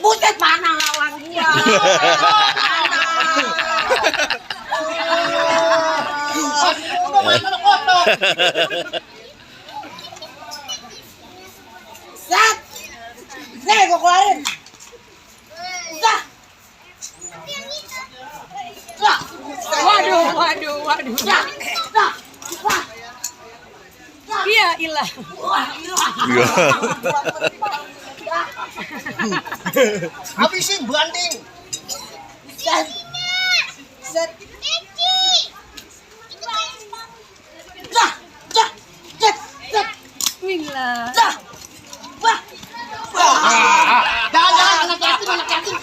Buset mana lawan dia. Set. Nih gua keluarin. Dah. Dah. Waduh. Dah. Dah. Dah. Iya, ilah. Habisin banding. Set. Set. Dah. Dah. Set. Set. Wing lah. Dah. Wah. Jangan anak yatim.